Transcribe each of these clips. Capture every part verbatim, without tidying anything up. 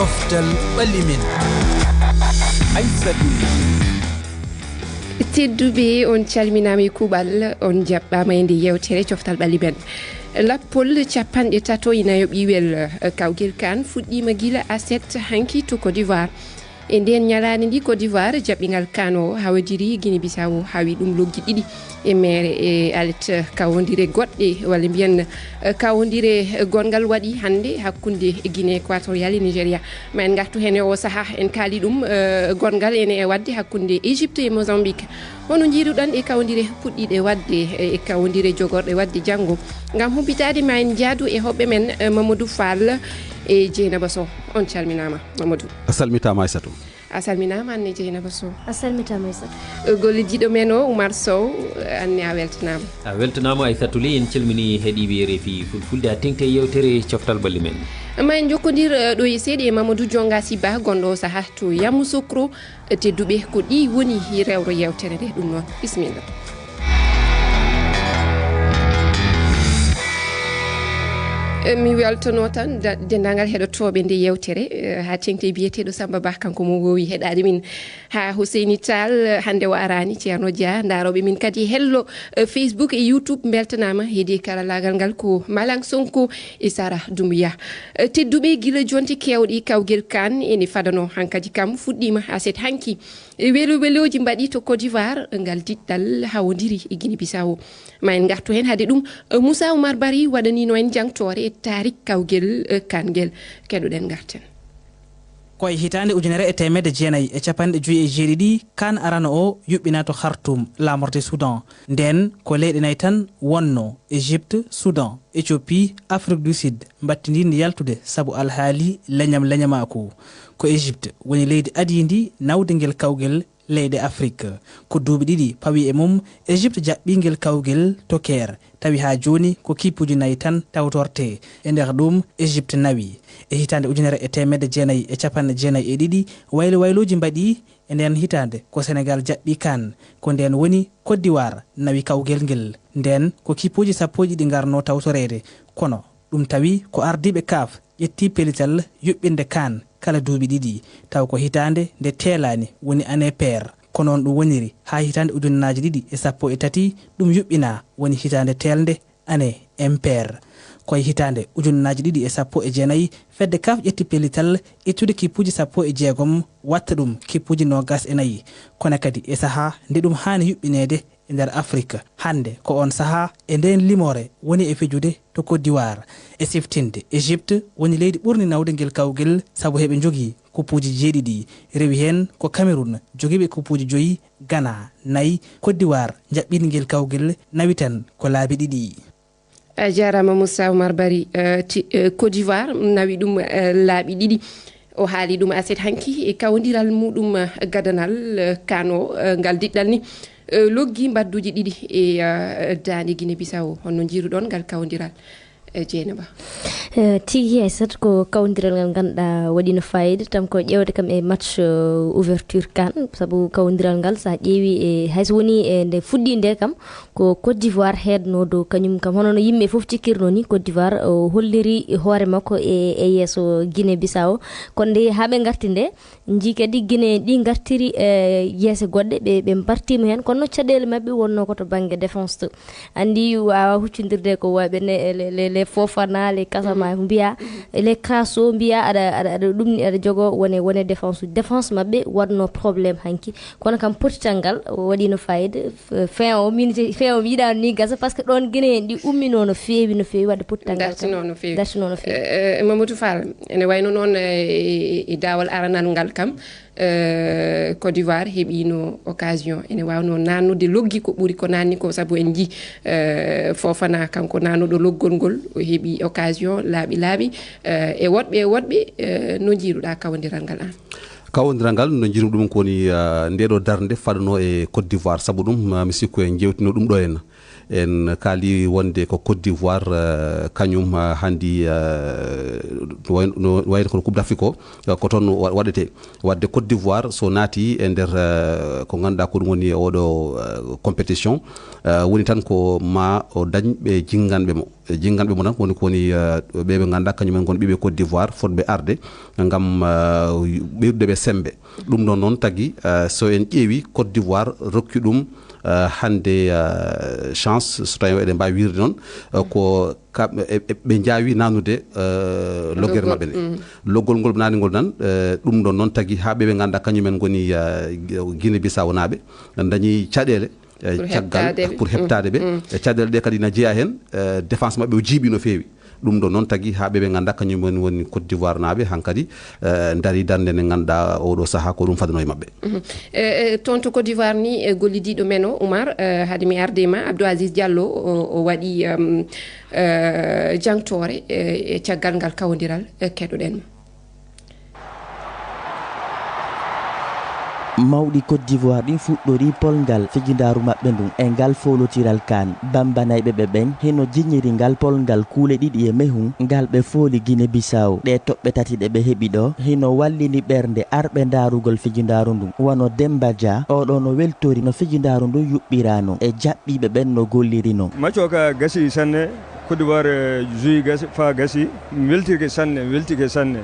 Coftal ɓalli men. Aysatu. Tedduɓe, on calminaama e kuuɓal, on njaɓɓaama e nde yeewtere coftal ɓalli men. Lappol capanɗe tato e nayo ɓiwel, eh, kawgel kan fuɗɗiima gila aset hanki to Côte d'Ivoire. E ndeen ñalaande ndi Côte d'Ivoire jaɓɓingal kan o hawodiri Guinée Bissau, hawi ɗum loggi ɗiɗi e meere e alet kawondire goɗɗe, walla mbiyen, eh, kawondire gongal waɗi hannde hakkunde Guinée Équatoriale e Nigeria. Ma en ngartu heen e o sahaa, en kaali ɗum, eh, gongal ene e waɗde hakkunde Égypte e Mozambique. Hono njiiruɗon e kawondire puɗɗiiɗe waɗde, e kawondire jogorɗe waɗde janngo? Ngam humpitaade ma en njaadu e hoɓɓe men, eh, Mamadou Fall e Dieynaba Sow. On calminaama, Mamadou. A salmitaama, Aysatu. A salminaama, Anne Dieynaba Sow. A salmitaama, Aysatu. Eh, gollidiiɗo men o, Oumar Sow, eh, Anne, a weltanaama. A weltanaama, Aysatu Ly, en calminii heɗiiɓe R F I Fulfulde, a teŋti e yeewtere coftal ɓalli men. Ma en njokkondir, eh, ɗo e seeɗa e Mamadou Dionga Sy Ba, gonɗo o sahaa to Yamoussoukro. Tedduɓe, ko ɗi woni rewro yeewtere nde, ɗum noon, bisimilla. Eh, mi weltono tan da-, denndaangal heɗotooɓe nde yeewtere, eh, haa teŋti e biyeteeɗo Samba Ba, kanko mo woowi heɗaade min. Haa Huseyni Tall, eh, hannde o araani, Ceerno Dia, ndaarooɓe min kadi hello, eh, Facebook e YouTube, mbeltanaama. Heedi karallaagal ngal ko Malang Sonko e Sara Doumbouya. Eh, tedduɓe, gila jonte keewɗe kawgel kan ene fadano, hankadi kam fuɗɗiima aset hanki. E welo welooji mbaɗi to Côte d'Ivoire, ngal diɗɗal hawondiri e Guinée Bissau. Ma en ngartu heen hade ɗum, eh, Moussa Oumar Bari waɗaniino en jangtoore e taarik kawgel, eh, kan ngel. Keɗoɗen ngarten. Ko e hitaande ujunere e teemedde jeenayi e capanɗe joyi e jeeɗiɗi, kan arano o yuɓɓinaa to Khartoum, laamorde Soudan. Ndeen ko leyɗe nayi tan wonno, Égypte, Soudan, Éthiopie, Afrique du Sud, mbattindinde yaltude sabu alhaali leñam leñamaaku. Ko Égypte woni leydi adiindi nawde ngel kawgel leyɗe Afrik. Ko duuɓi ɗiɗi pawi e mum, Égypte jaɓɓii ngel kawgel to Caire, tawi haa jooni ko kippuuji nayi tan tawtortee. E nder ɗum, Égypte nawi. E hitaande ujunere e teemedde jeenayi e capanɗe jeenayi e ɗiɗi, waylo waylooji mbaɗii. E ndeen hitaande, ko Senegaal jaɓɓii kan. Ko ndeen woni Côte d'Ivoire nawi kawgel ngel. Ndeen ko kippuuji sappo e ɗiɗi ngarnoo tawtoreede. Kono ɗum tawi ko ardiiɓe kaf ƴettii pellital yuɓɓinde kan kala duuɓi ɗiɗi, taw ko hitaande nde teelaani, woni année paire. Ko noon ɗum woniri haa hitaande ujunnaaji ɗiɗi e sappo e tati, ɗum yuɓɓinaa, woni hitaande teelnde, année impaire. Ko e hitaande ujunnaaji ɗiɗi e sappo e jeenayi, fedde kaf ƴetti pellital ittude kippuuji sappo e jeegom, watta ɗum kippuuji noogas e nayi. Kono kadi e sahaa nde ɗum haani yuɓɓineede, e nder Afrik. Hannde ko oon sahaa e ndeen limoore woni e fijude to Côte d'Ivoire. E siftinde, Égypte woni leydi ɓurndi nawde ngel kawgel, sabu heɓe njogii kuppuuji jeeɗiɗi. Rewi heen ko Cameroun, jogiiɓe kuppuuji joyi, Ghana, nayi, Côte d'Ivoire, njaɓɓiiɗi ngel kawgel, nawi tan ko laabi ɗiɗi. A jaaraama, Moussa Oumar Bari. Eh, ti-, eh, Côte d'Ivoire nawi ɗum, eh, laabi ɗiɗi. O haali ɗum aset hanki e kawondiral muɗum, eh, gadanal, eh, kan o, eh, ngal diɗɗal ni, eh, loggi mbadduji ɗiɗi e, eh, daande Guinée Bissau. Honno njiiruɗon ngal kawondiral, eh, Dieynaba? Eh, tigi, Aysatu, ko kawondiral ngal ngannduɗaa waɗiino fayida, tan ko ƴeewde kam e match, eh, ouverture kan, sabu kawondiral ngal, so a ƴeewi e, hay so woni e nde fuɗɗii nde kam, ko Côte d'Ivoire heednoo dow kañum kam. Hono no yimɓe fof cikkirnoo ni, Côte d'Ivoire o holliri hoore makko e, e yeeso Guinée Bissau. Kono nde haa ɓe ngarti nde, njii kadi Guinée ɗi ngartiri, eh, yeese goɗɗe, ɓe, ɓe mbartiima heen. Kono no caɗeele maɓɓe wonnoo ko to bannge défense to. Anndi waawa huccondirde ko wayi ɓe ne, les, les, les Fofana, les Kasama, mbiya, les Crasso, mbiya aɗa, aɗa, aɗa ɗum ni, aɗa jogo wone, wone défense. Défense maɓɓe waɗnoo problème hanki. Kono kam, pottital ngal waɗiino fayida. F-, fin o, min, fin o mi yiɗaano ni gasa, par ce que ɗoon Guinée en ɗi umminoo no feewi, no feewi, waɗde pottital ngal kam dartinoo no feewi. Dartinoo no feewi. Eh, eh, Mamadou Fall, ene wayno noon, eh, e, e daawal aranal ngal kam, eh, Côte d'Ivoire heɓiino occasion. Ene waawnoo naannude loggi ko ɓuri ko naanni ko, sabu en njii, eh, Fofana, kanko naannuɗo loggol ngol, o heɓi occasion laaɓi laaɓi. Eh, e woɗɓe, e woɗɓe, eh, no njiiruɗaa kawondiral ngal aan? Kawondiral ngal, no njirum ɗum ko woni, ah, ndeɗo darnde faɗano e Côte d'Ivoire. Sabu ɗum, ah, mi sikku en jewtino ɗum ɗo henna. En kaali wonde ko Côte d'Ivoire, eh, kañum, eh, hanndi, eh, no way-, no wayno kono Coupe d'Afrique o, eh, ko toon wa-, waɗetee. Wadde Côte d'Ivoire so naati e nder, eh, ko ngannduɗaa ko ɗum woni oɗo, eh, compétition, eh, woni tan ko ma o dañ ɓe jinnganɓe mo. E jinnganɓe mo tan woni ko woni, eh, ɓe ɓe ngannduɗaa kañum en ngon ɓiɓɓe Côte d'Ivoire fotɓe arde ngam, eh, ɓeydude ɓe semmbe. Ɗum ɗon noon tagi, eh, so en ƴeewi Côte d'Ivoire rokki ɗum, eh, hannde, eh, chance, so tawi eɗen mbaawi wiirde noon, eh, ko ka-, e, e, ɓe njaawi nanude, eh, loggere maɓɓe nde. Loggol ngol ɓe nani ngol nan, eh, ɗum ɗon noon tagi haa ɓe ɓe ngannduɗaa kañum en ngoni, eh, Guinée Bissau naaɓe, dañi caɗeele, eh, caggal pour heɓtaade ɓe. E caɗeele ɗe kadi ina jeyaa heen, eh, défense maɓɓe o jiiɓi no feewi. Ɗum ɗo noon tagi haa ɓe ɓe ngannduɗaa kañum woni, woni Côte d'Ivoire naaɓe hankadi, eh, ndarii darnde nde ngannduɗaa oɗo sahaa ko ɗum fadano e maɓɓe. Mhm. Eh, eh, toon to Côte d'Ivoire ni, eh, gollidiiɗo men o, Oumar, eh, hade mi arde e ma, Abdou Aziz Diallo, o, o waɗi, em, eh, jangtoore, eh, e caggal ngal kawondiral, eh, keɗoɗen mo. Mawɗi Côte d'Ivoire ɗin fuɗɗorii polngal fijindaaru maɓɓe ndun e ngal foolotiral kaan. Bambanayɓe ɓe ɓen hino jiñiri ngal polngal kuule ɗiɗi e mehun ngal ɓe fooli Guinée Bissau. Ɗee toɓɓe tati ɗe ɓe heɓi ɗoo hino wallini ɓernde arɓe ndaarugol fijindaaru ndun, wano Demba Dia, oo ɗoo no weltori no fijindaaru ndun yuɓɓiraa non e jaɓɓiiɓe ɓen no golliri non. Match o ka gasi sanne, Côte d'Ivoire, eh, joue gasi, fa gasi. Mi weltike sanne, mi weltike sanne.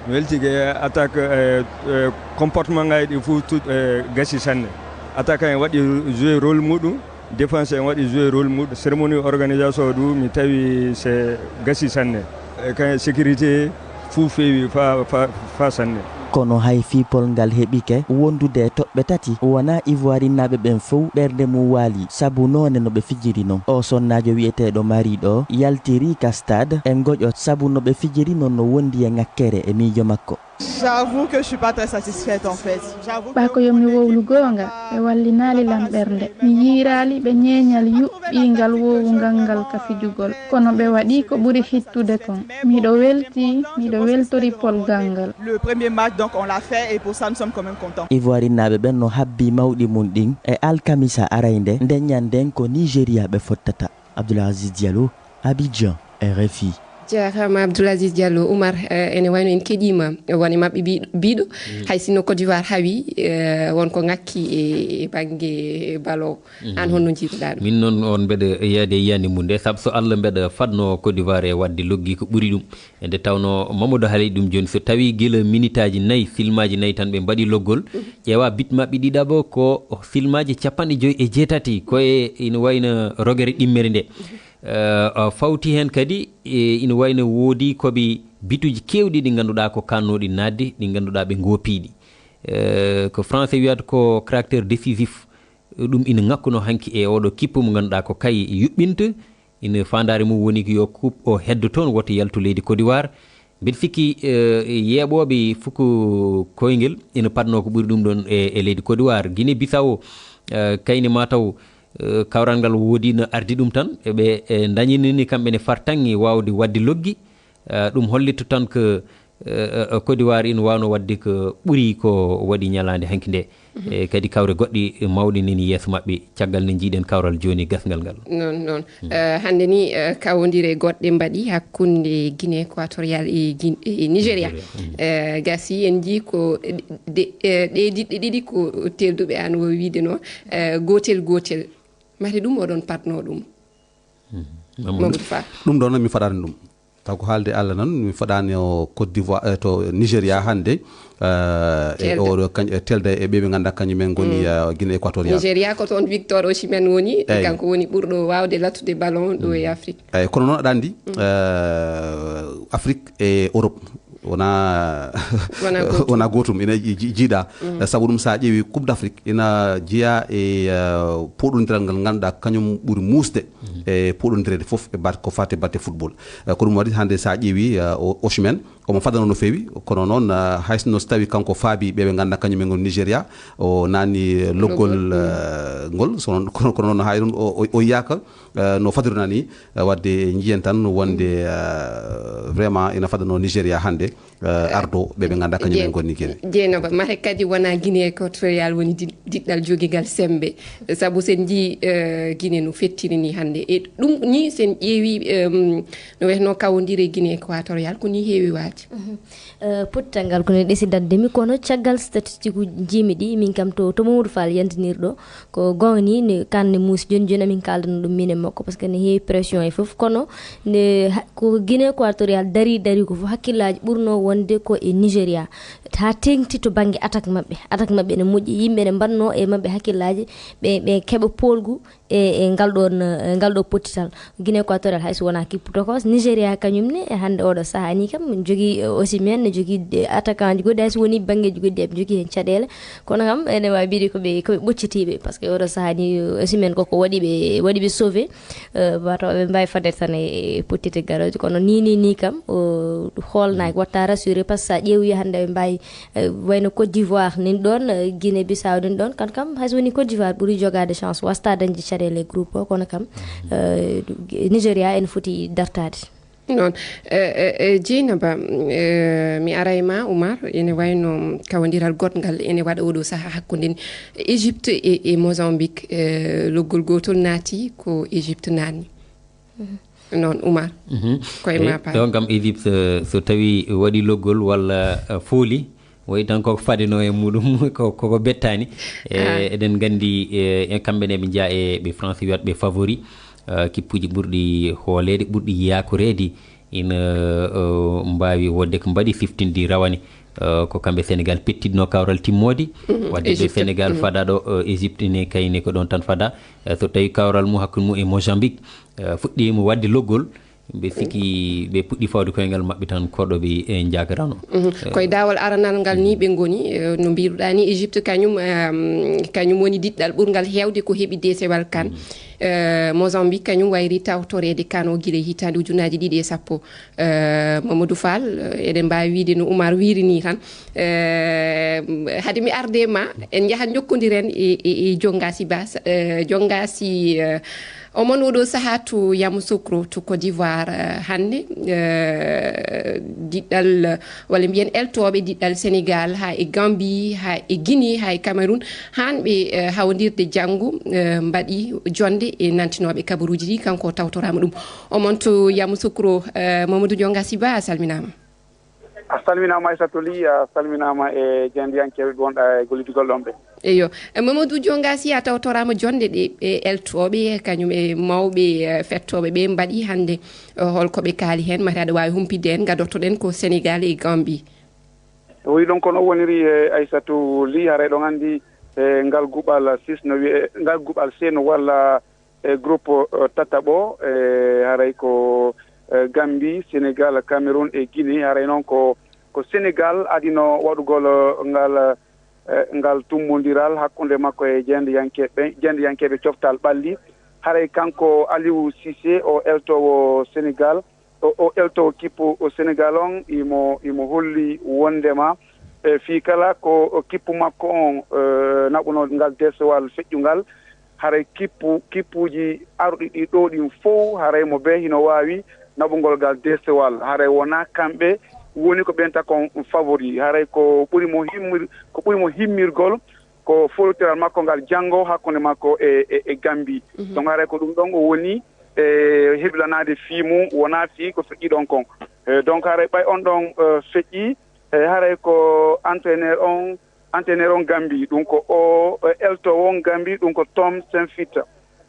Mi weltike attaque, eh, eh, comportement ngaji ɗi fof tout, eh, gasi sanne. Attaque en waɗi jouer rôle muɗum, défense en waɗi jouer rôle muɗum. Cérémonie organisation du mi tawi c'est gasi sanne. Eh, ka sécurité fof feewi fa, fa, fa sanne. Kono hay fii polngal heɓike wondude e toɓɓe tati, wonaa Ivoirinnaaɓe ɓen fow ɓernde mum waali sabu noone no ɓe fijiri non. Oo sonnaajo wi'eteeɗo Marie ɗoo yaltirii ka stade e ngoƴo sabu no ɓe fijiri non no wondi e ŋakkere e miijo makko. J'avoue que je suis pas très satisfaite en fait. J'avoue que... Ɓaa ko yo mi wowlu goonga, ɓe wallinaali lan ɓernde. Mi yiiraali ɓe ñeeñal yuɓɓiingal wowungal ngal ka fijugol. Kono ɓe waɗii ko ɓuri hittude kon. Miɗo weltii, miɗo weltori polgal ngal. Le premier match, donc, on l'a fait et pour ça, nous sommes quand même contents. Ivoirinnaaɓe ɓen no habbii mawɗi mun ɗin e alkamisa araynde nde ñannden ko Nigeria ɓe fottata. Abdoul Aziz Diallo, Abidjan, R F I. Jaaraama Abdoul Aziz Diallo. Oumar, eh, ene wayno en keɗiima wone maɓɓe bi-, biɗo, hay sinno Côte d'Ivoire hawi, eh, won ko ŋakki e, e bannge ballon. Aan honno njiiruɗaa ɗum? Min noon on mbeɗa yiyaade e yiyannde mum nde, sabu so Allah mbeɗa fadno Côte d'Ivoire e waɗde loggi ko ɓuri ɗum. E nde tawnoo Mamadou haali ɗum jooni, so tawii gila minitaaji nayi, filmaaji nayi tan ɓe mbaɗi loggol, ƴeewa bit maɓɓe ɗiɗaɓo ko filmaaji capanɗe joy e jeetati, ko e ina wayno rogere ɗimmere nde. Eh, o fawti heen kadi, e ina wayno woodi koɓe bituuji keewɗi ɗi ngannduɗaa ko kannooɗi naatde, ɗi ngannduɗaa ɓe ngoopiiɗi. Eh, ko français wiyata ko caractère décisif. Ɗum ina ŋakkuno hanki e oɗo kippu mo ngannduɗaa ko kay yuɓɓinta. Ina faandaare mum woni ko yo kup o heddo toon, woto yaltu leydi Côte d'Ivoire. Mbeɗa sikki, eh, yeeɓooɓe fuku koyngel ina padno ko ɓuri ɗum ɗon e, e leydi Côte d'Ivoire. Guinée Bissau, eh, kayni ma taw, eh, kawral ngal woodi no ardi ɗum tan. Ɓe, eh, dañinini kamɓe ne fartaŋŋe waawde waɗde loggi. Eh, ɗum hollitto tan ko, eh, eh, Côte d'Ivoire ina waawno waɗde ko ɓuri ko waɗi ñalaande hanki nde. Mhm. E kadi kawre goɗɗe mawɗe nani yeeso maɓɓe, caggal nde njiiɗen kawral jooni gasngal ngal. Noon, noon. Eh, hannde ni, eh, kawondire goɗɗe mbaɗi hakkunde Guinée Équatoriale e Guin-, e Nigeria. Nigeria, mm. Eh, gasi en njii ko de, eh, ɗe diɗɗe ɗiɗi ko telduɓe, aan o wiide no, eh, gootel gootel. Mate ɗum oɗon patno ɗum? Mhm. Mamadou. Mamadou Fall. Ɗum ɗoon mi faɗaani ɗum. Taw ko haalde Allah noon, mi faɗaani o Côte d'Ivoire, eh, to Nigeria hannde, eh, e Telde. Oɗo kañ-, e telde e ɓe ɓe ngannduɗaa kañum en ngoni, mm, eh, Guinée Équatoriale. Nigeria ko toon Victor Osimhen woni, eyi, kanko woni ɓurɗo waawde lattude ballon ɗo e, mm, Afrique. Eyi, kono noon aɗa anndi, mm, eh, Afrique e Europe wona, wona gootum. Wona gootum, ina ji-, ji-, jiiɗa. Mm. Eh, sabu ɗum, so a ƴeewi Coupe d'Afrique, ina jeyaa e, eh, poɗondiral ngal ngannduɗaa kañum ɓuri muusde, mhm, e poɗondireede fof e bat-, ko faati batte football. Eh, ko ɗum waɗi hannde so a ƴeewi, eh, o-, Osimhen, omo fadano no feewi, kono noon, eh, hay sinno so tawi kanko faabi ɓe ɓe ngannduɗaa kañum en ngoni Nigeria, o nani loggol, loggol, mm, eh, ngol, so noon, kono, kono noon hay ɗum o, o, o yiyaaka, eh, no fadiri ni, eh, wadde njiyen tan wonde, mm, eh, vraiment ina fadano Nigeria hannde. eh, ardo ɓe ɓe ngannduɗaa kañum en ngonni Guinée. Jeynaba, mate kadi wona Guinée équatoriale woni di-, diɗɗal jogigal semmbe. Sabu sen njii, eh, Guinée no fettiri ni hannde. E ɗum ni sen ƴeewi, em, no wetno kawondire Guinée équatoriale ko ni heewi waade. Mhm. Eh, pottal ngal ko no ɗesi daɗde mi, kono caggal statistique uji njiimi ɗi, min kam to, to Mamadou Fall yantinirɗo, ko goonga ni, ne, kan ne muusi jooni jooni amin kaaldana ɗum min e makko, parce que ne heewi pression e fof, kono ne ha-, ko Guinée équatoriale dari, dari ko fof hakkillaaji ɓurno wonde ko e Nigéria. Haa teeŋti to bannge attaque maɓɓe. Attaque maɓɓe ene moƴƴi, yimɓe ene mbaɗno e maɓɓe hakkillaaji, ɓe, ɓe keɓa poolgu e, e ngal ɗoon, e ngal ɗo pottital. Guinée équatoriale hay so wonaa kippu tokos, Nigéria kañum ne e hannde oɗo sahaa ni kam jogii, eh, Osimhen, ne jogii, eh, attaquant ji goɗɗi, hay so wonii banngeeji goɗɗi eɓe jogii heen caɗeele. Kono kam ene waawi mbiide ko ɓe, ko ɓe ɓoccitiiɓe, parce que oɗo sahaa ni, eh, Osimhen koko waɗi ɓe, waɗi ɓe sauvé. Eh, wata ɓe mbaawi fadde tan e, e pottite garooji, kono ni, ni, ni kam, o hoolnaaki, watta rassuré, parce que sa ƴeewi hannde ɓe mbaawi, eh, wayno Côte d'Ivoire nin ɗoon, eh, Guinée Bissau nin ɗoon, kan kam hay so woni Côte d'Ivoire ɓuri jogaade chance, wasta dañde caɗeele e groupe o, kono kam, eh, Nigéria ene foti dartaade. Noon, eh, eh, eh, Jeynaba, eh, mi ara e ma, Oumar, ene wayno kawondiral goɗngal ene waɗa oɗo sahaa hakkunde ni Égypte e, e Mozambique, eh, loggol gootol naati ko Égypte naatni. Mhm. Noon, Oumar, mhm, ko e ma paam. Ɗon kam Égypte, so, so tawi waɗi loggol walla, eh, fooli, wayi tan koko fadeno e muɗum, ko, koko bettaani. E, ah, eɗen nganndi, e, e kamɓe ne ɓe njeyaa e ɓe France wiyata ɓe favori. Eh, kippuuji ɓurɗi hooleede, ɓurɗi yaakoreede ina, eh, mbaawi wonde ko mbaɗi siftinde rawane. Eh, ko kamɓe Sénégal pettitno kawral timmoode. Mhm. Wadde ɓe Égypte. Sénégal, mhm, fada ɗo, eh, Égypte ne kayne ko ɗon tan fada. Eh, so tawi kawral mum hakkunde mum e Mozambique, eh, fuɗɗiima waɗde loggol, ɓe sikki ɓe puɗɗi fawde koyngal maɓɓe tan koɗo ɓe, eh, njagarano. Mhm. Eh, koye daawol aranal ngal ni ɓe ngoni, eh, no mbiruɗaa ni Égypte kañum, em, kañum woni diɗɗal ɓurngal heewde ko heɓi deesewal kan. Mhm. Eh, Mozambique kañum wayri tawtoreede kan o gila e hitaande ujunnaaji ɗiɗi e sappo. Eh, Mamadou Fall, eh, eɗen mbaawi wiyde no Oumar wiiri ni tan. Eh, hade mi arde ma, en njahat njokkondiren e, e, e Jongasi Ba, eh, Jongasi, eh, omon oɗo sahaa to Yamoussoukro to Côte d'Ivoire, eh, hannde, eh, diɗɗal, walla mbiyen eltooɓe diɗɗal Sénégal haa e Gambie, haa e Guinée, haa e Cameroun, haan ɓe, eh, hawondirde janngo, eh, mbaɗi jonnde e nantinooɓe kabaruuji ɗi, kanko o tawtoraama ɗum. Omon to Yamoussoukro, eh, Mamadou Jongasi Ba, a salminaama. A salminaama Aissatou Ly, a salminaama e jeendiyankeeɓe ɓe wonɗa e gollidugol ɗon ɓe. Eyo. E Mamadou Jongasi, a tawtoraama jonnde ɗe, e eltooɓe, kañum e mawɓe, e fettooɓe ɓe mbaɗi hannde, e holko ɓe kaali heen? Mate aɗa waawi humpitde en, ngadottoɗen ko Sénégal e Gambie. Wi ɗon kono woniri e Aissatou Ly, haray ɗon anndi e ngal guɓal sis no wiye, ngal guɓal C no walla e groupe, eh, tataɓo, eh, haray ko, eh, Gambie, Sénégal, Cameroun e Guinée. Haray noon ko, ko Sénégal adino waɗugol, eh, ngal, eh, ngal tummbondiral hakkunde makko e jeendiyankeeɓe, jeendiyankeeɓe coftal ɓalli. Haray kanko Aliou Cissé, o eltoowo Sénégal, o, o eltoowo kippu o Sénégal on, imo, imo holli wonndema, eh, fii kala ko kippu makko on, eh, naɓuno ngal deesewal feƴƴungal, haray kippu, kippuuji aruɗi ɗi ɗoo ɗin fow, haray mo bee hino waawi naɓugol ngal deesewal. Haray wonaa kamɓe woni ko ɓen takon favori. Haray ko ɓuri mo himmir-, ko ɓuri mo himmirgol ko foolitiral makko ngal janngo hakkunde makko e, e, e Gambie. Mhm. Donc haray ko ɗum ɗon o woni e heblanaade fii mum, wonaa fii ko feƴƴi ɗon kon. Eh, donc haray ɓay on ɗon, eh, feƴƴi, eh, haray ko entraîneur on, entraîneur on Gambie, ɗum ko o, eh, eltoowo on Gambie, ɗum ko Tom Saintfiet.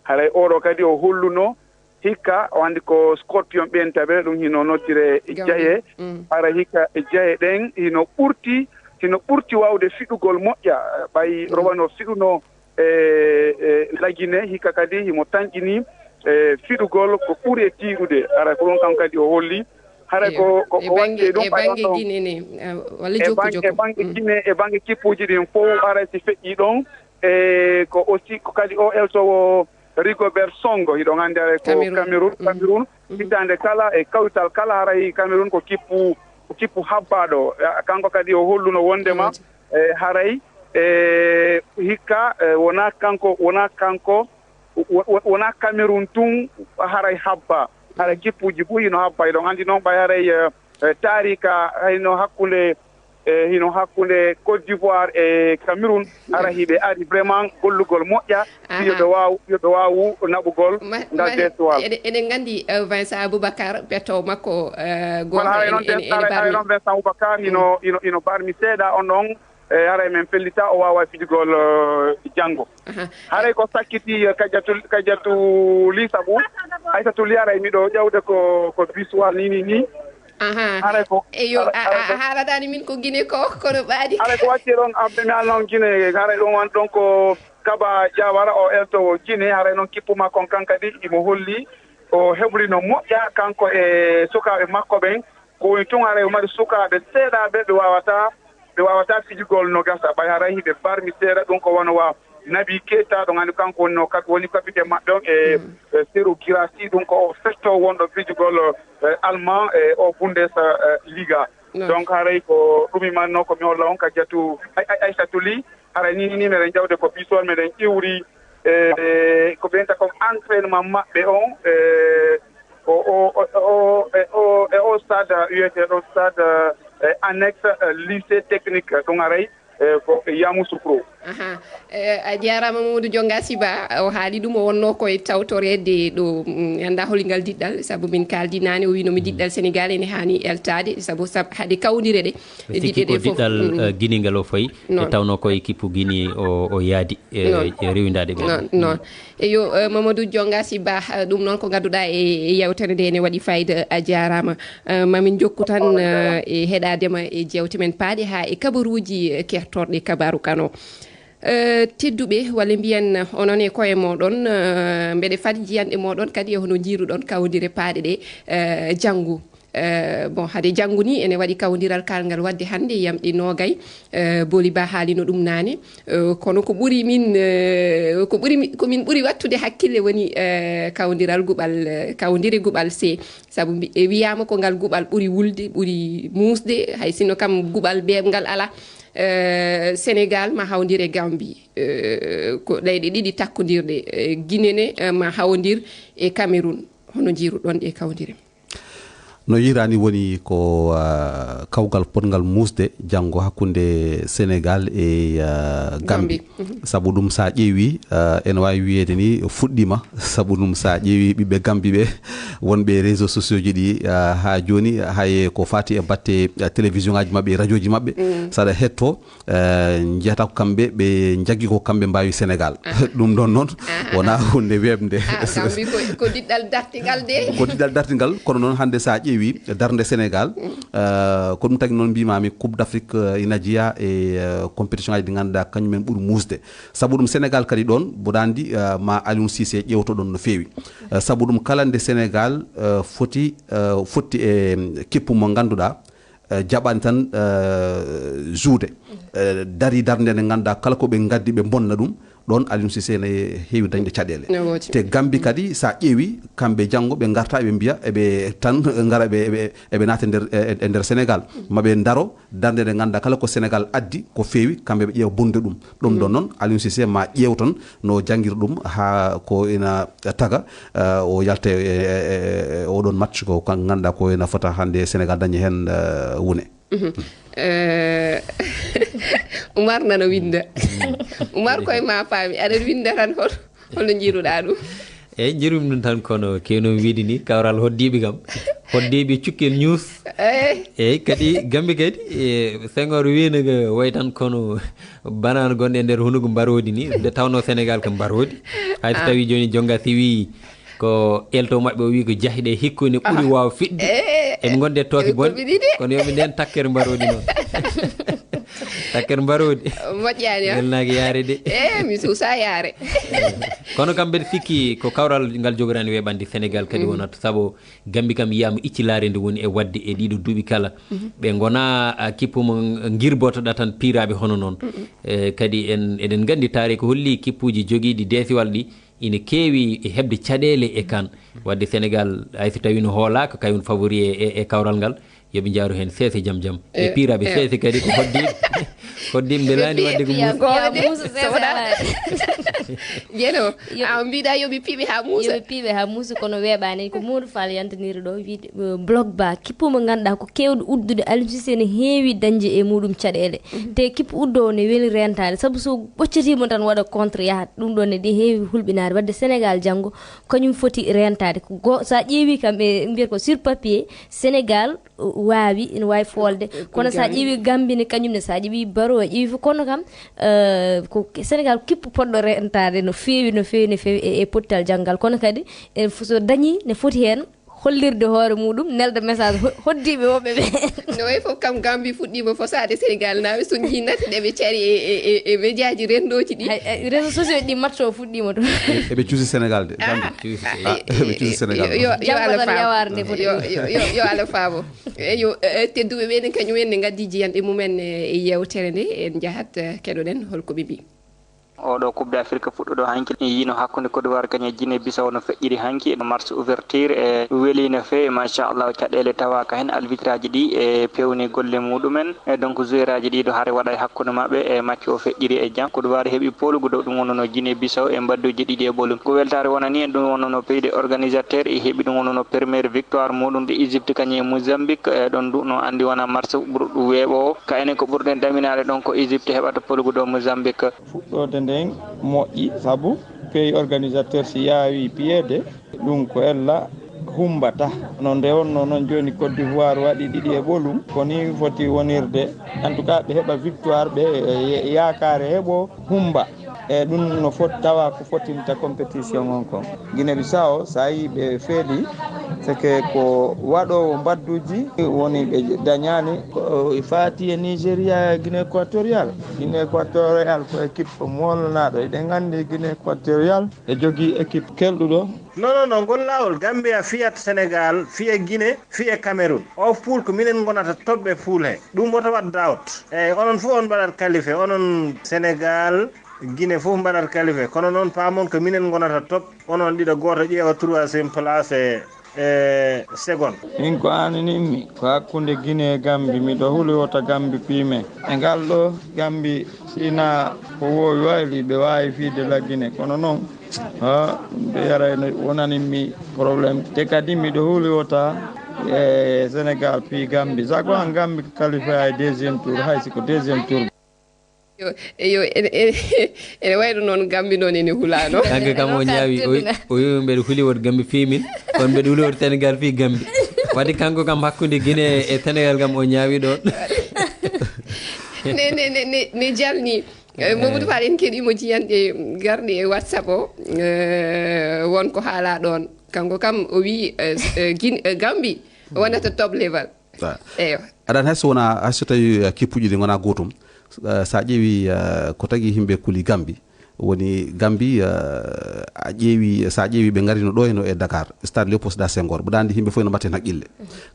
Haray oɗo kadi o holluno hikka, o anndi ko Scorpion ɓen tabe, ɗum hino noddire Gambie. Jaye. Mm. Haray hikka jaye ɗen hino ɓurti, hino ɓurti waawde fiɗugol moƴƴa, ɓay, mm, Robano fiɗuno e, e Lagine, hikka kadi himo tanƴini, e, fiɗugol ko ɓuri e tiiɗude. Haray ko ɗum kam kadi o holli. Haray ko, ko, e ko waɗi bannge, e ɗum e ɓay on bannge ɗon. Guinée ne, eh, walla e jokku bannge, jokku. E bannge, mm, Guinée, e bannge kippuuji ɗin fow, haray si feƴƴi ɗon, e ko aussi ko kadi o eltoowo Rigobert Song, hiɗon anndi haray ko Cameroun. Cameroun, mm, Cameroun. Mhm. Hitaande kala e kawtal kala haray Cameroun ko kippu, ko kippu habbaaɗo. Eh, kanko kadi o holluno wonndema, mm, e haray, e hikka, e wonaa kanko, wonaa kanko, wo-, wo-, wonaa Cameroun tun haray habba. Haray kippuuji buy no habba. Hiɗon anndi noon ɓay haray, e, eh, taarika, hayno hakkunde, eh, hino hakkunde Côte d'Ivoire e Cameroun, hara hiɓe ari vraiment gollugol moƴƴa, aha, yo ɓe waaw, yo ɓe waawu naɓugol ngal deesuwal. Eɗen nganndi, eh, Vincent Aboubacar, petto makko, eh, gooto. Voilà, haray noon, haray noon Vincent Aboubacar hino, hino, hino barmi seeɗa on ɗon, eh, haray men fellita, o waawa fijugol, eh, janngo. Aha. Haray ko sakkiti, eh, Kadiatou, Kadiatou Ly sabu Aissatou Ly, haray miɗo ƴawde ko, ko biswal ni, ni, ni. Aha. Haray ko, eyo, haray, a, haray a, ko a haaladaani min ko Guinée ko, kono ɓaadi. Haray ko watti ɗon, abbe mi haalna on Guinée, haray ɗon wan ɗon ko Kaba Diawara o eltowo Guinée, haray noon kippu makko on kan kadi imo holli o heɓri no moƴƴa kanko e sukaaɓe makko ɓen. Ko woni tun haray o mari sukaaɓe seeɗaaɓe ɓe waawataa, ɓe waawataa fijugol no gasa, ɓay haray hiɓe barmi seeɗa, ɗum ko wano wa Naby Keita, ɗon anndi kanko woni no kap-, woni kapiten maɓɓe on, e, mm, e Serhou Guirassy, ɗum ko o fettoowo wonɗo fijugol, e, Allemand, e o Bundes, e, Liga. Non. Donc haray ko ɗum imanno ko mi holla on Kadiatou, ay, ay, Aissatou Ly, haray ni, ni meɗen jawde ko bisol meɗen iwri, e, ko ɓen ta ko entraînement maɓɓe on, e, o, o, o, o, e o, e o stade wiyeteeɗo stade, e, annexe, e, lycée technique, ɗum haray, e, ko Yamoussoukro. Aha. E, a jaaraama Mamadou Dionga Siba, o haali ɗum, o wonno koye tawtoreede ɗo, mm, mi annda holi ngal diɗɗal, sabu min kaaldi naane, o wino mi diɗɗal Sénégal ene haani eltaade, sabu sab-, hade kawndire ɗe, mi sikki ɗiɗi ko ɗe fof, diɗɗal, mm, eh, Guinée ngal o fayi, e noon, tawno ko équipe Guinée o, o yaadi, e, noon, e rewindaade ɓe. Noon, noon. Eyo, eh, Mamadou Dionga Siba, eh, ɗum noon ko ngadduɗaa e, e yewtere nde ene waɗi fayida, a jaaraama. Eh, mamin jokku tan, eh, e heɗaade ma e jeewte men paaɗe haa e kabaruuji, eh, kertorɗe kabaaru Kano. Eh, tedduɓe, walla mbiyen onon e koye mooɗon, eh, mbeɗe faadi jiyanɗe mooɗon kadi e hono njiiruɗon kawndire paaɗe ɗe, eh, janngu. Eh, bon, hade janngu ni ene waɗi kawndiral kaalngal waɗde hannde yamɗi noogay, eh, Booli Ba haalino ɗum naane. Eh, kono ko ɓuri min, eh, ko ɓuri mi-, ko min ɓuri wattude hakkille woni, eh, kawndiral guɓal, eh, kawndire guɓal C. Sabu mbi-, e wiyaama ko ngal guɓal ɓuri wulde, ɓuri muusde, hay sinno kam guɓal beeɓngal alaa. Eh, Sénégal ma hawndire Gambie. Eh, ko leyɗe ɗiɗi takkondirɗe. Eh, Guinée ne, eh, ma hawondir e Cameroun. Hono njiiruɗon ɗe kawndire? No yirani woni ko, ah, kawgal potngal muusde janngo hakkunde Sénégal e, ah, Gambie. Gambie. Mhm. Sabu ɗum, so a ƴeewi, ah, ene waawi wiyeede ni fuɗɗiima. Sabu ɗum, so a ƴeewi ɓiɓɓe Gambie ɓe wonɓe e réseaux sociaux ji ɗi, ah, haa jooni, hay ko faati e batte, ah, télévision ŋaaji maɓɓe e radio ji maɓɓe, mm, so aɗa hetto, eh, njiyata ko kamɓe ɓe njaggi ko kamɓe mbaawi Sénégal. Aha. Ɗum ɗon noon, aha, wonaa huunde weeɓnde. Ah, Gambie ko, ko diɗɗal dartingal de. Ko diɗɗal dartingal, kono noon hannde so a ƴeewi darnde Sénégal, mm, eh, ko ɗum tagi noon mbiimaami Coupe d'Afrique, eh, ina jeyaa e, eh, compétition ŋaaji ɗi ngannduɗaa kañum en ɓuri muusde. Sabu ɗum Sénégal kadi ɗoon, mboɗo anndi, eh, ma Aliou Cissé ƴeewto ɗoon no feewi. Eh, sabu ɗum kala nde Sénégal, eh, foti, eh, fotti e kippu mo ngannduɗaa, eh, jaɓaani tan, eh, joude. Eh, darii darnde nde ngannduɗaa kala ko ɓe ngaddi ɓe mbonna ɗum, ɗoon Aliou Cissé ne heewi dañde caɗeele. Ne woodi. Te Gambie kadi, so a ƴeewi, kamɓe janngo ɓe ngarta eɓe mbiya, eɓe tan ngara eɓe, eɓe, eɓe naata e nder, e, e nder Sénégal. Ma ɓe ndaro darnde nde ngannduɗaa kala ko Sénégal addi ko feewi, kamɓe ɓe ƴeewa bonde ɗum. Ɗum ɗoon noon, Aliou Cissé ma ƴeew tan no janngiri ɗum haa ko ina taga, eh, o yalta e, e, e, e oɗon match ko kan ngannduɗaa ko ina fota hannde Sénégal daña heen, eh, wune. Mhm. Eh, Umar nana winnda. Umar koye ma faami, aɗa winnda tan hol-, holno njiiruɗaa ɗum? Eeyi, njirum ɗum tan kono kewno mi wiide ni, kawral hoddiiɓe kam. Hoddiiɓe cukkel news. Eeyi. Eeyi, kadi Gambie kadi, e, Senghor wiino ko wayi tan kono banaan gonɗo e nder hunuko mbaroodi ni, nde tawno Sénégal ko mbaroodi. Hay so, ah, tawi jooni jonga si wi ko elto maɓɓe o wi ko jaahi ɗe hikko ne ɓuri, ah, waaw fiɗde. Eh, eɓe ngonde tooke, eh, bonɗe, ko ɓe ɗiɗi. Kono yoɓe nden takkere mbaroodi noon. Takkere mbaroodi. Moƴƴaani, ah. Welnaaki yaare de. Eh, mi suusa yaare. Kono kam mbeɗa sikki ko kawral ngal jogorani weeɓande Sénégal kadi, mm, wonata, sabu Gambie kam yiyaama iccilaare nde woni e waɗde e ɗiɗo duuɓi kala. Mhm. Ɓe ngona, a, kippu mo ngirbotoɗa tan piiraaɓe hono noon. Mhm. E, kadi en, eɗen nganndi taariika holli kippuuji jogiiɗi deesiwal ɗi ina keewi e heɓde caɗeele e kan. Waɗde Sénégal, hay so tawii no hoolaaka, kañum favori e, e, e kawral ngal, yo ɓe njaaru heen seese jam jam. E, e piiraaɓe, e, seese kadi ko hoddiiɓe, hoddiiɓe nde laani waɗde ko muusa. Piya muusa seese alaa. Jeeno, a mbiɗa yoɓi piɓe haa muusa. Yoɓi piɓe haa muusa, kono weeɓaani. Ko Modou Fall yantaniri ɗo, wiide, eh, Blogba, kippu mo ngannduɗaa ko keewɗo uddude, Aliou Cissé ne heewi dañde e muɗum caɗeele. Mhm. Te kippu uddo o ne weli rentaade, sabu so ɓoccitiimo tan waɗa contre yahat. Ɗum ɗo ne ɗi heewi hulɓinaade. Wadde Sénégal janngo, kañum foti rentaade. Ko go-, so a ƴeewi kam e mbiyata ko sur papier, Sénégal waawi, ina waawi foolde. Kono so a ƴeewi Gambie ne, kañum ne, so a ƴeewi Baro, a ƴeewi fof, kono kam, eh, ko Sénégal kippu poɗɗo rentaade no feewi, no feewi, no feewi e, e pottal janngal. Kono kadi, en f-, so dañi, ne foti heen hollirde hoore muɗum, nelda message ho-, hoddiiɓe woɓɓe ɓe. No wayi fof kam Gambie fuɗɗiima fosaade Sénégal naaɓe, so njii natti ɗe ɓe cari e, e, e, e médiaji renndooji ɗi. Hay, eh, réseaux sociaux ɗi match o fuɗɗiima ɗum. E, eɓe cuusi Sénégal de, Gambie. Cuusi, ah, eɓe cuusi Sénégal. Yo, yo, yo Allah faabo. Yawaar nde foti. Yo, yo, yo, yo Allah faabo. Eyo, eh, tedduɓe ɓe ne kañum en ne ngaddi jiyanɗe mumen e, e yeewtere nde, en njahat, eh, keɗoɗen holko ɓe mbi. Oɗo Coupe d'Afrique fuɗɗuɗo hanki, yino hakkunde Côte d'Ivoire kañum e Guinée Bissau no feƴƴiri hanki, no match ouverture e weli no feewi, machallah, caɗeele tawaka hen, arbitraji ɗi e pewni golle muɗumen. E donc, joueuraaji ɗiɗo hare waɗa e hakkunde maɓɓe e match o feƴƴiri e jam. Côte d'Ivoire heɓi poolugu dow ɗum wonnono Guinée Bissau e mbadduji ɗiɗi e ɓolum. Ko weltaare wonani en ɗum wonnono pays de organisateur e heɓi ɗum wonnono première victoire muɗum de Égypte kañum e Mozambique. E ɗon ɗum no andi wona match ɓurɗo weeɓo o. Ka enen ko ɓurɗen ɗaminaade ɗon ko Égypte heɓata poolugu dow Mozambique. Fuɗɗoode nden moƴƴi sabu pays organisateur si yaawi piyeede, ɗum ko ella humbata. No nde wonno noon jooni Côte d'Ivoire waɗi ɗiɗi e ɓolum, ko ni foti wonirde. En tout cas, ɓe heɓa victoire, ɓe, e, yaakaare heɓo humba. E ɗum no foti tawa ko fotinta compétition on kon. Guinée Bissau, so a yii ɓe feeli, c'est que ko waɗoowo mbadduji woni ɓe dañaani. Ko faati e Nigeria e Guinée Équatoriale. Guinée Équatoriale ko équipe molnaaɗo. Eɗen nganndi Guinée Équatoriale e jogii équipe kelɗuɗo. Non, non, non, ngol laawol, Gambia fiyat Sénégal, fiya Guinée, fiya Cameroun. O pool ko minen ngonata toɓɓe pool he. Ɗum woto waɗ doubt. Eeyi, onon fof on mbaɗat qualifié, onon Sénégal, Guinée fof mbaɗat qualifié. Kono noon paamon ko minen ngonata top, onon ɗiɗo, gooto ƴeewa troisième place e, e seconde. Min ko aaninimmi ko hakkunde Guinée e Gambie. Miɗo huli wota Gambie piime. E ngal ɗo Gambie, si na ko woowi wayli, ɓe waawi fiide la Guinée. Kono noon, ha, ɗum ɓe yara ene wonanimmi problème. Te kadi miɗo huli wota e Sénégal fii Gambie. Sago an Gambie ko qualifié e deuxième tour, hay si ko deuxième tour. Yo, yo, ene, ene, ene wayno noon Gambie noon ene hulaano. Kanko kam o ñaawi, o wi, o wi mbeɗa huli woto Gambie fii min, kono mbeɗa huli woto Sénégal fii Gambie. Wadde kanko kam hakkunde Guinée e Sénégal kam o ñaawi ɗoon. Ne, ne, ne, ne, ne jalni. Eh, Mamadou Fall, en keɗiima jiyanɗe garɗe e WhatsApp o, eh, won ko haalaa ɗoon. Kanko kam o wi, eh, s-, eh, Guin-, eh, Gambie wonata top level. Ah. Eyo. Aɗa anndi hay so wonaa, hay so tawii, eh, kippuuji ɗi ngonaa gootum, eh, so a ƴeewi, eh, ko tagi yimɓe kuli Gambie, woni Gambie, eh, a ƴeewi, so a ƴeewi ɓe ngarino ɗo heno e Dakar, stade Léopold Sédar Senghor, mboɗo anndi yimɓe fof ene mbaɗti heen haqqille.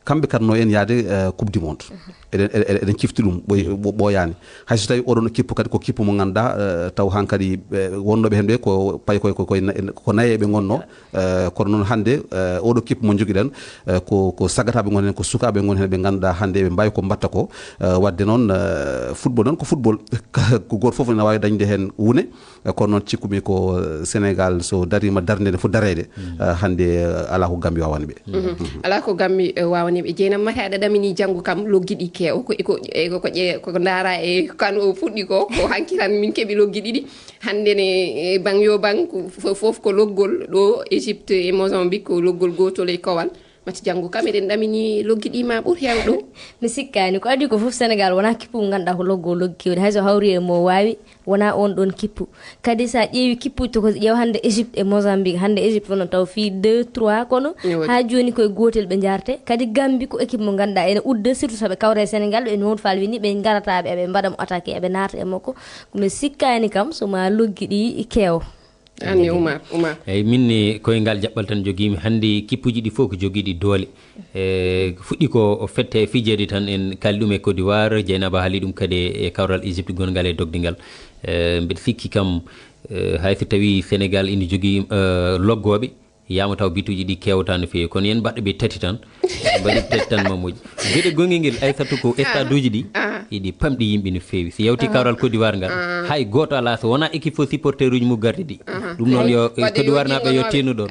Kamɓe kadno en yahde, eh, Coupe du Monde. Eɗen, eɗen, eɗen cifti ɗum, ɓoy-, ɓo-, ɓooyaani. Hay so tawii oɗon kippu kadi ko kippu mo ngannduɗaa, eh, taw han kadi, eh, wonnooɓe heen ɓe ko pay koye, ko, koye na-, ko nayeeɓe ngonnoo. Eh, kono noon hannde, eh, oɗo kippu mo njogiɗen, eh, ko, ko sagataaɓe ngon heen, ko sukaaɓe ngon heen ɓe ngannduɗaa hannde eɓe mbaawi ko mbaɗta ko. Eh, wadde noon, eh, football noon ko football. Ko gooto fof ene waawi dañde heen wune. Eh, kono noon cikkumi ko, eh, Sénégal so dariima darnde nde foti dareede, eh, hannde, eh, alaa ko Gambie waawani ɓe. Mhm. Alaa ko Gambie, eh, waawani ɓe. Jeynam Mate, aɗa ɗamini janngo kam loggi ɗi keew. Ko, ko, ko, ko, ko ndaara e kan o fuɗɗi ko, ko hanki tan min keɓi loggi ɗiɗi. Hannde ne, e bang yo bang, ko fo-, fof ko loggol. Ɗo Égypte e Mozambique ko loggol gootol e kowal. Mati janngo kam eɗen ɗamini loggi ɗi ma ɓur heew ɗo. Mi sikkaani, ko adii ko fof Sénégal wonaa kippu mo ngannduɗaa ko loggo loggi keewɗi. Hay so hawri e mo waawi, wonaa oon ɗoon kippu. Kadi so a ƴeewi kippuuji to ko ƴeew hannde Égypte e Mozambique. Hannde Égypte wonno taw fii deux, trois, kono haa jooni koye gootel ɓe njaarte. Kadi Gambie ko équipe mo ngannduɗaa ene udda, surtout so ɓe kawra e Sénégal, ɓe Mamadou Fall wini ɓe ngarata ɓe, ɓe mbaɗa mo attaqué, eɓe naata e makko. Mi sikkaani kam so ma loggi ɗi keew. Anni Oumar, Oumar. Eeyi, min ne koyngal jaɓɓal tan jogiimi. Hannde kippuuji ɗi fof ko jogiiɗi doole. E, fuɗɗi ko o fette fijeede tan, en kaali ɗum e Côte d'Ivoire, Dieynaba haali ɗum kadi e kawral Égypte gongal e dogde ngal. E, mbeɗa sikki kam, e, hay so tawii Sénégal ina jogii, e, loggooɓe, yaama taw bituuji ɗi keewata no feewi. Kono yen mbaɗɓe ɓe tati tan, mbaɗi ɓe tati tan ma moƴƴi. Geɗe gonngel ngel, Aissata, ko stade uji ɗi, Iɗi pamɗi yimɓe no feewi. Si yawti kawral Côte d'Ivoire ngal, hay gooto alaa so wonaa équipe fof supporteruuji mum gardi ɗi. Ɗum noon yo Côte d'Ivoire naaɓe yo tinno ɗoon.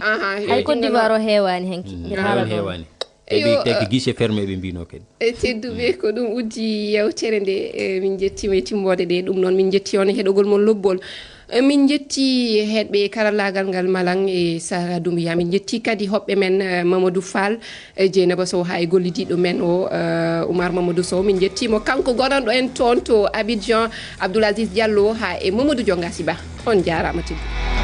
Hay Côte d'Ivoire o heewaani hen ki. Heewaani. Eɓe taggi guichet fermé, ɓe mbino kadi. E tedduɓe, ko ɗum uddi yewtere nde. E, min njettiima e timmoode ɗe. Ɗum noon, min njetti on e heɗogol mon lobbol. E, min njetti heɗɓe karallaagal ngal, Malang e Sara Doumbouya. Min njetti kadi hoɓɓe men, e, Mamadou Fall, e, Dieynaba Sow, haa e gollidiiɗo men o, e, Oumar Mamadou Sow. Min njetti mo kanko gonanɗo en toon to Abidjan, Abdoul Aziz Diallo, haa e Mamadou Diongasi Ba. On njaaraama tedduɓe.